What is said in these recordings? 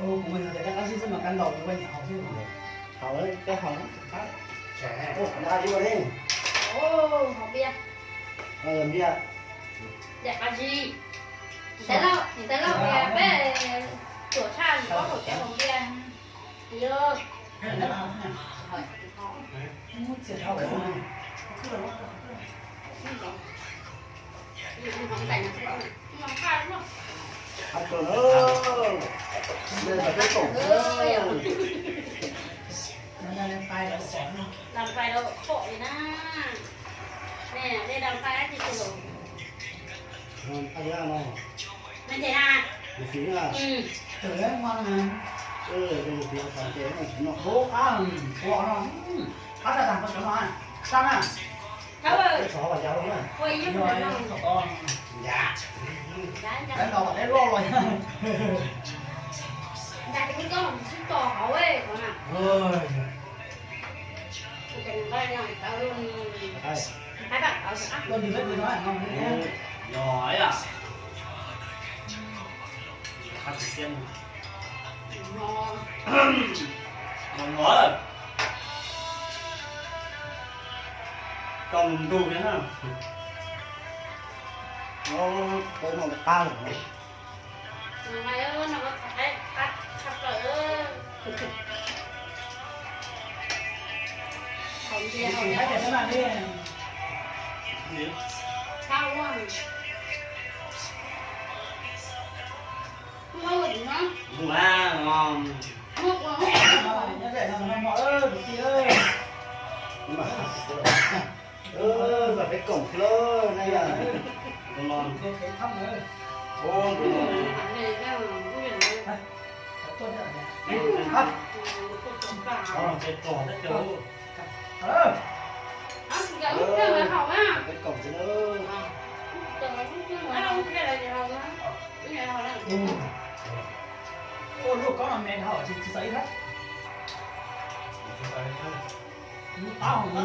Kuv mus yog tias dab qab zib xwb mas kab ntaus kuv ua niam haus xwb. Haus, koj haus. Ua qhov no li ua li. Haus npias. Npias. Dab qab zib. Niam tais lauj, niam tais lauj, peb tuam tshaj ob tug kev haus npias. Làm bài đâu khổ vậy na. Nè, đây làm bài ác gì tụi. Nè, chị à. Được tiếng à? Ừ. Từ đấy ngon nè. Ừ, được tiếng còn thế mà nó khổ quá, khổ nó. Bắt ra thằng con chó nó à. Sao à? Cái xó vào nhau luôn à. Quay giúp nó. Rồi, nó. Con. Dạ. Dạ, dạ. Cái đầu vào cái lô rồi. Dạ, cái con xúc to hổ ấy, con à. Ôi. Nyo ấy à? Hấp dẫn. Ngon. Ngon. Còn mùng đu nữa ha. Nó tới mùng ba rồi. Mày ơi, nó có phải cắt sắp rồi. Không gì, không gì. Sao quá. Không có gì nữa. Không á, ngon. Không có gì nữa. Ngon, ngon, ngon, ngon, ơi, chị ơi. Ơ, và cái cổng thưa này là. Ơ, cái cổng thưa. Ơ, cái cổng. Hả? Ơ, cái cổng thưa. Ơ. Ơ, cái cổng thưa. Ơ, cái cổng thưa. Ơ, lub kob no me dhau, tsis txawj ib thab. Lub kob hauv no.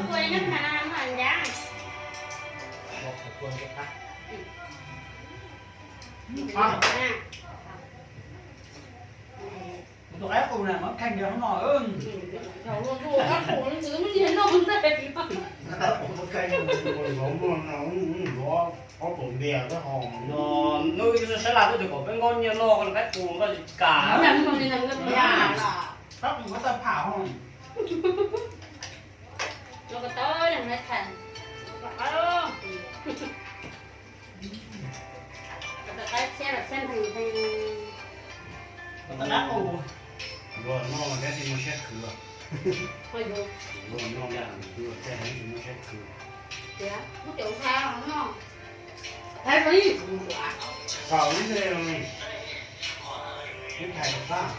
Tus qaib qus na, muab kheej rau hauv no. Qaib qus no, muab kheej rau hauv no, ob pum dias koj haus no, nws saib laj twb tias kom peb nkaub nyiaj noj, qaib qus koj tsis kam. Qaib qus koj tau pham hos. Ua ko taw leej na thaim. Ko taw qaib txhiab los txhiab nteeg nteeg. Ko taw qaib qus. Luag noj mas peb tsis muaj siab khwv. Luag noj mas luag tej tsis muaj siab khwv. Tias muab cov ntxhais noj. Thaum ib, ib thais rau sab.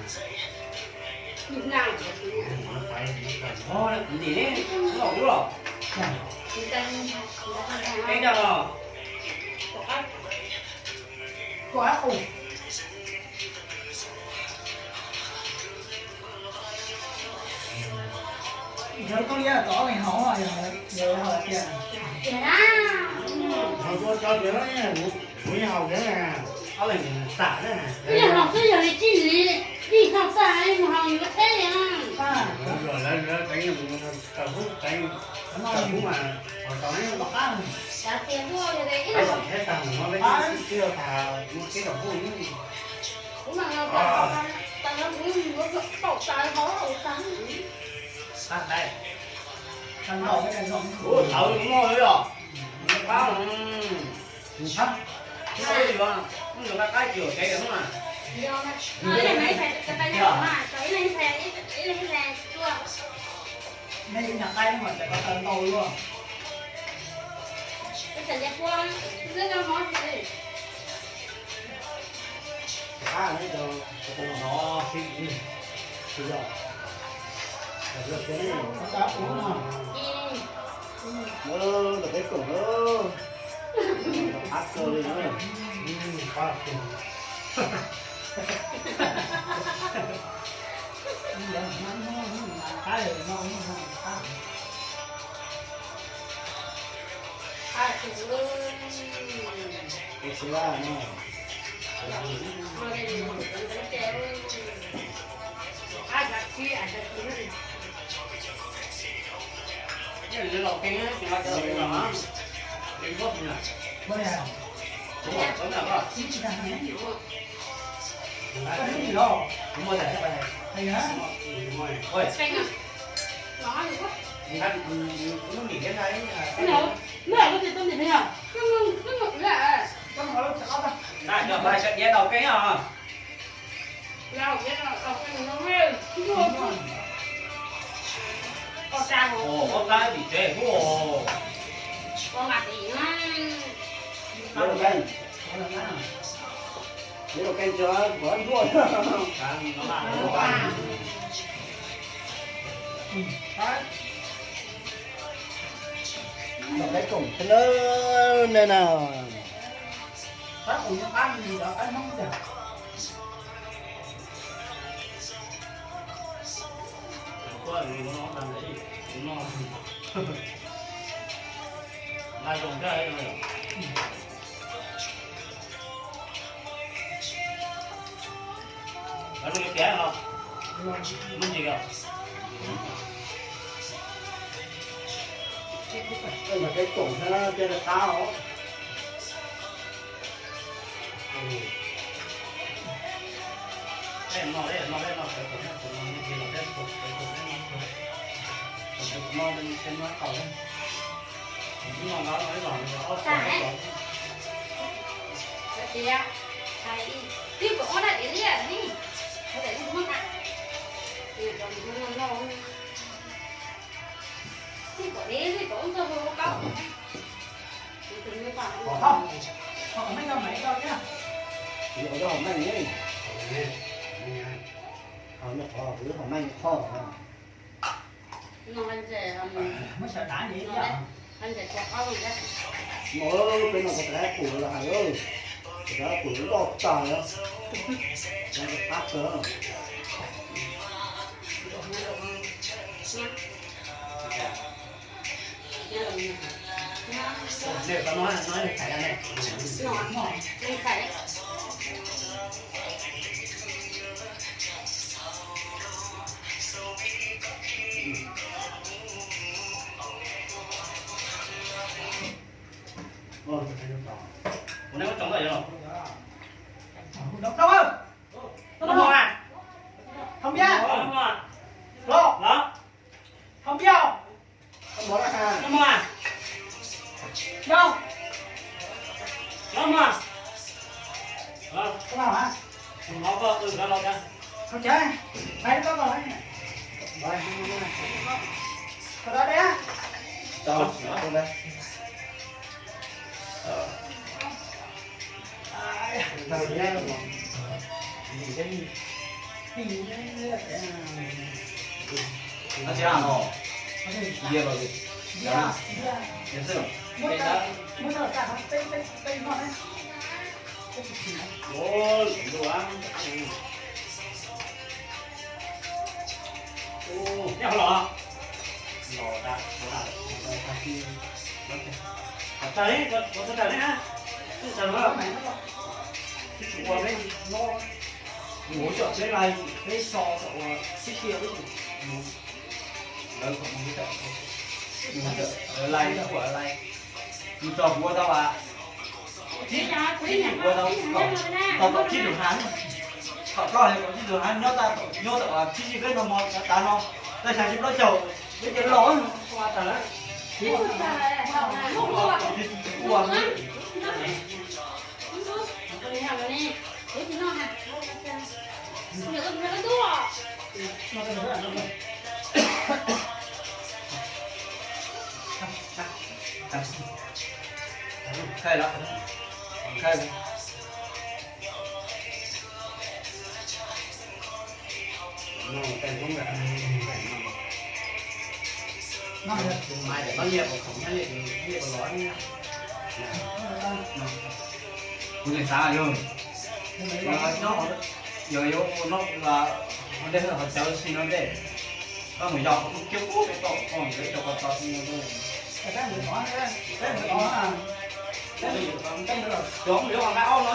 Ib na, ib na, ib na, loj loj. Ib na los. Kuv ab qus. Yog koj liab tau ob leeg haus, yog lawv haus tiag. Tiag na. Haus tau cov tiag na, kuv yeej haus tiag na. Ob leeg xam na. Yog haus xwb yog li tsib li, ib haus tag mus haus yus theb li na. Lawv lawv teev tawm hub teev tawm hub mas haus tau na. Xav tias tuaj yog li ib leeg haus theb tag mus no peb twb yog tas muaj kev tawm hub. Kuv mas tas no kuv yuav paum tas hauv tas. Ua tawv muaj li os. Qab. Qab. Yuav, yuav qab qab yuam kev yuav hnub na. Ib leeg ib leeg ib leeg ib leeg ib leeg tua. Nej ib nyuag qaib mas txawm ko taw ntau luaj. Ib txhais nce pua, xwb koj mov xwb. Qab no rau, rau no sib, sib yog. Rau peb no. Ntawm peb koom na. Qab kawg li na. Qab tsis laj no. Los peb koom thiab na, nej na. Peb no kuv rov qab pum los hais, kuv rov qab pum loj tas, qab tawg. Ua neb muab tso ntawm yog los? Thov npiab. Los. Thov npiab. Los. Los mas. Los. Los. Los. Los. Los. Nws tso kuv ua tau, ua tau tau tom tsib tus hav, tom koj tom tsib tus hav nyob, nyob tom tsib tsib peb no mos tas no, tas xya tsib plaub caug peb cov laus ua tas lawm. Ua Khai lawm, khai lawm. Kuv tseem xav yog, yog yuav ua no, ua ntej ho cawv si no ntej, koj mus yog kuv kiag ub peb toj koj ntawd cov ko tau xwb. Cov yuav nqa ob no,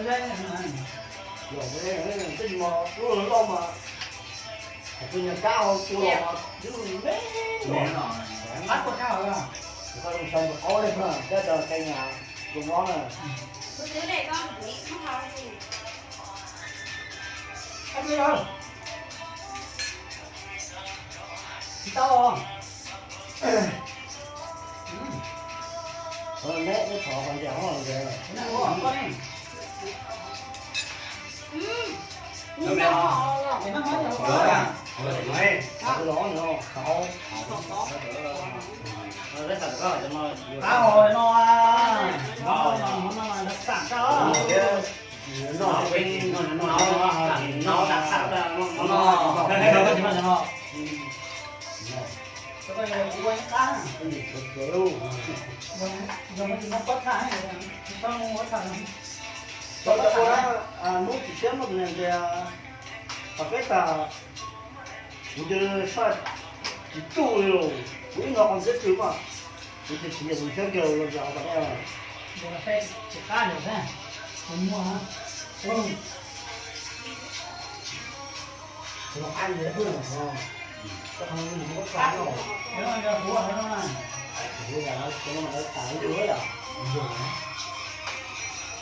Los tej mos lub loj mas, hais tus nyuag kab hauv cua los mas twb me, qab kua kab hauv, koj zoo sau tus qaub li na, koj cov kee na, zoo no na. Tsis tau. Neb, neb thov qhov ntawd os. Hnub tsis txiab muaj tus niam tias, pom peb tas, kuv cia li saj tsis tsuj li los, kuv ib no qhov ntxiab twg mas, kuv cia tsis yog tus ntxiab kiag los yog pom peb. Tsis qab yog thiab, kuv muaj.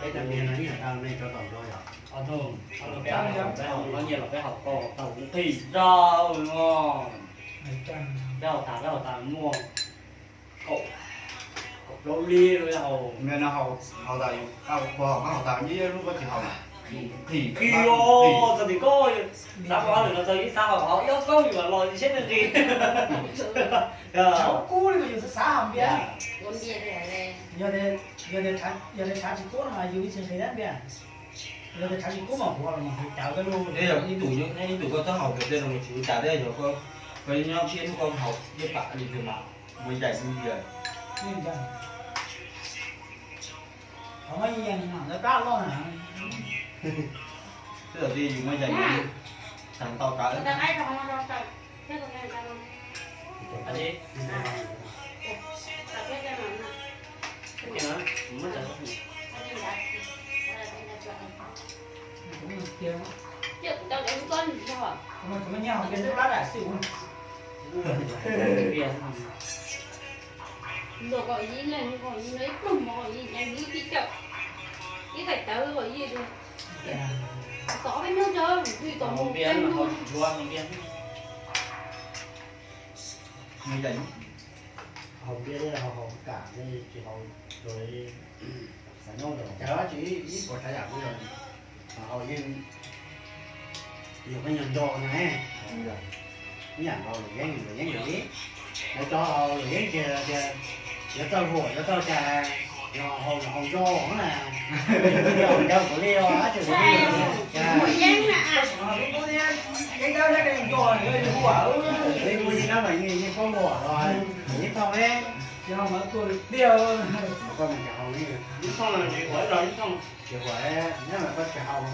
Peb cov niag no ib yam tau nej cov tau nrog yog. Peb haus, peb haus, peb haus koj tau kuv qhib rau no. Peb haus tas, peb haus tas muaj kaum, kaum plaub lib haus. Ntawm no haus, haus tas, koj haus tas ib lub koj tsis haus. Qhib os, txog tim koj, xav haus lwm no txog ib xav haus, haus ib ob koob yus los seb nws nqis. Tsis kub li mas yus xav xav haus npias. Yog, yog tias tshav tsis kub no mas yus tsis nqis dab npias. Yog tias tshav tsis kub mas kuv los mus nqis cawv koj lub. Yog ib tug, ib tug koj txhob haus tias tej no mus tsis ua cas thiab, yog koj, koj nyob thiab koj haus ib pam li tus mas muaj yaim xwb tiag. Qhov muaj yaim no ntawd plab loj na. Twb yog tias yus muaj yaim no tseem tau kawv. Luag kom yus leej kom yus ib pluag mov kom yus ncees yus ib tib cawm, ib daim tawv kom yus tov peb nyob rau twg tom mus peb mus. Haus npias, haus kam, tsis haus, xav nyob ua cas tsis ib puas tsav yam kuj yog, haus yeej yus pheej yog nco no ne. Ib yam nkaus luam yeeb, luam yeeb yus li, lawv cov haus luam yeeb tias, tias yuav txawj huam yuav txawj cas, yog haus yog haus nco na. Yog nco kuv li os, ab tsis kuv li. Luam yeeb na. Li kuv li no mas yeej paub huam los, yeej thooj li. Koj mus cov haus li, yeej thooj los tsis huam los yeej thooj. Tsis huam, nyob mas koj tsis haus,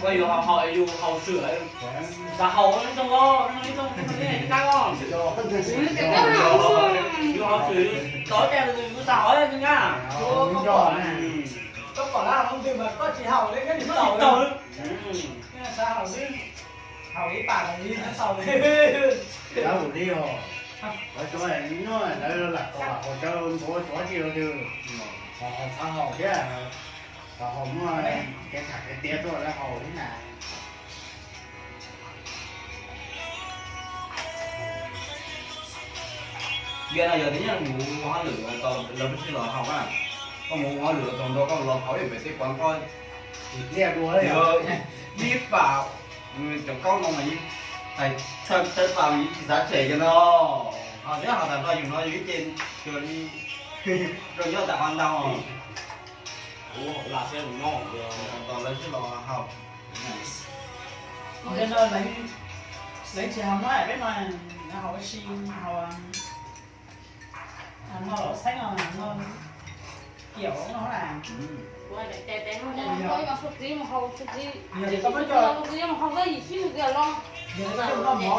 koj yuav haus, haus, yus haus swm, xav haus yeej thooj os, yeej thooj, yeej kab os. Yus haus swm, tau cas yus xav haus yeej nyab. Koj pom lab haus ntws mas koj tsis haus li, koj tsis tau li. Xav haus xwb, haus ib pam li tau li. Lawv ua li os, lawv cov nyob lawv lam tau lam haus cawv ntxuav tsuav tsis rau twg, haus xav haus thiab, haus muaj kev tham kev tiav tuaj lawv haus thiab na. Yog no yog tias yeej mus ua hauj lwm tau lawv peb sib los haus na, koj mus ua hauj lwm tau nrog koj los haus ib pem tej pov koj ib pam, cov kaub no mas yeej hais tshaj tawb pam yeej tsis xav tshem kiag no. Ho neb haus tas nrog yus no yus ib ce, yus li rau nyob tas qhov ntau. Kuv haus laj thiab nyob tos lawv sib los haus. Lawv tsis haus no peb mas haus ua si, haus no los xeeb no, kiam no na. Yog tias koj muab coj, yog koj noj mov,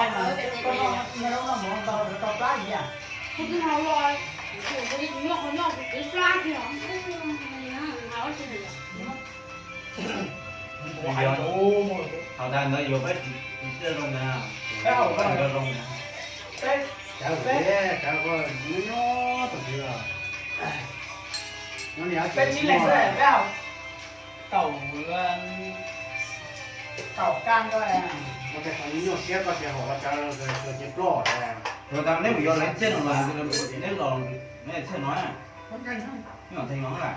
koj noj mov ntau koj tau plab ib yam. Haus tas ntawd yuav peb tsis txawj zoo na. Peb haus zoo na. Peb, peb, peb tsis leeg xwb, peb haus kaum, kaum kab ko. Nyuaj siab koj tsis haus los cov tsis ploj. Neb mus yuav leej txiaj no los, neb los, neb txiaj no, neb los theej no lawm.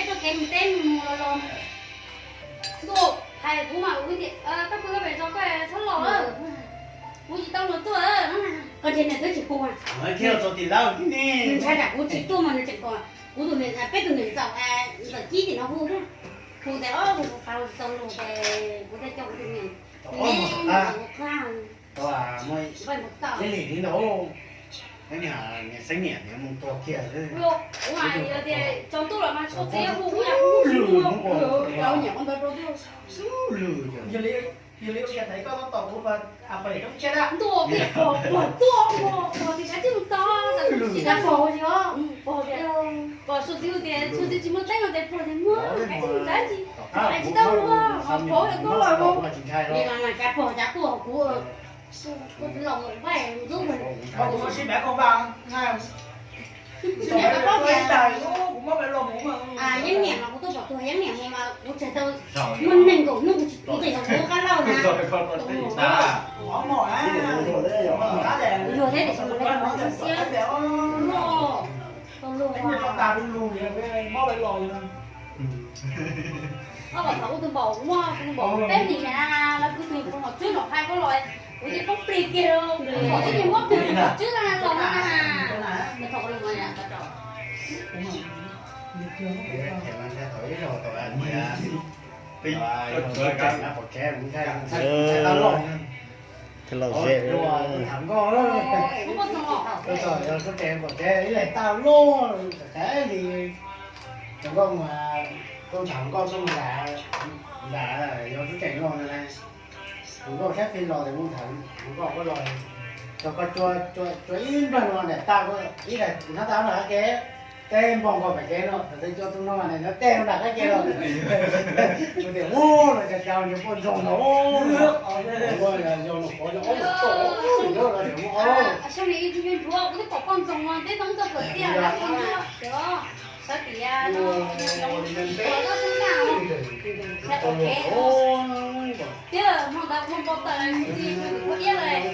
peb tuaj kev mus teb mus los los. Ntuj, hais kuv mas kuv tias koj pw koj pem zos koj txhob los, kuv tsis tau luag tuaj. Koj ntshe nws twb tsis hu, nws ntshai tsam kuv tsis tuaj mas nws tseem kom kuv tus niam, peb tus niam ntxawm, ntxawm Cib tim no hu, hu tias kuv xav tau luag ces kuv thiaj coj kuv tus niam, neb mus qab, npaj mus tau. Ib lim li ntawd, niam xeeb niam mus tuag kiag. Kuv mas yog tias tsaus ntuj los mas txhua txiv hu kuv yam kuv hu lwm, nyiam ua ntawd rau twb lwm. Yog li ua cas thaum koj tab tom kuv pab poj niam coob tshiab dab ntuj tias pog pog tuaj, pog tias kav tsij mus tod, kav tsij mus tod, pog tias, pog txhua txiv hu tias txhua txiv tsis muaj teeb no tias pog tias muaj, kav tsij mus tod, tsis, hais tsis tau luag, pog yog tuaj los li no mas cas pog cas tuaj kuv, kuv los mus npaj ntxub. Kuv sib npav koj npaj, Yeeb niam mas kuv tuaj pom tus yeeb niam mas kuv tseg tau muaj nees nkaum hnub kuv tsis tus tes kuv qab lauj na. Luag thiab tiam sis mas lawv tau luag. Ob pom thaum ub tus npaum kuv muaj tus npaum peb hlis na, lawv kwv tus pom nom tswb los hais koj los, kuv ces poob plig kiag, pom tib niag muab plig nom tswb los na. Thiab los ze. Yog sub tes pom tsev ib leeg tau loj, txawm li tus nkauj, tus tham nkauj tuaj mus nram, nram yog sub tes no na. Tus nkauj saib fij los tes mus tham nkauj ko los, tau koj tsuas ib nplog no nram tag, ib daim hnab tau nram qab ke, tej npog nkaus pem kev no, txawm cua tus no mas nws tej nram qab ke los. Kuv tias ua los cas cas nws poj ntxoog no, ua yog los pov no, ua los tias ua. Sab me ib tug ncuav ncuav kuv twb pom poj ntxoog no, twb tau txog puas tiaj, sawv tias no, tiaj hmo ntawd ua npau taws, ua iab lawm,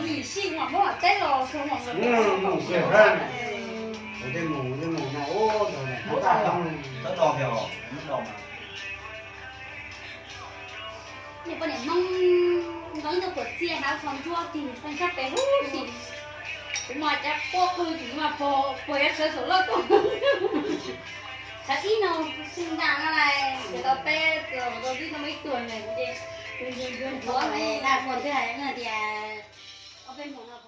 yim sij mam muab teb los, niam poj niam Hmoob nkees tug puas txiaj hnav tsho ntsuab tig feej sab pem huv si. Kuv mas cav quaj qw tim mas puas yuav sawv saum loj tuaj. Tshav ib no xwb nta no, ces tau peb tau tib tau ib tuag nws ces ncuav ncuav ncuav, daj kuag twb hais tias ob peb hmo no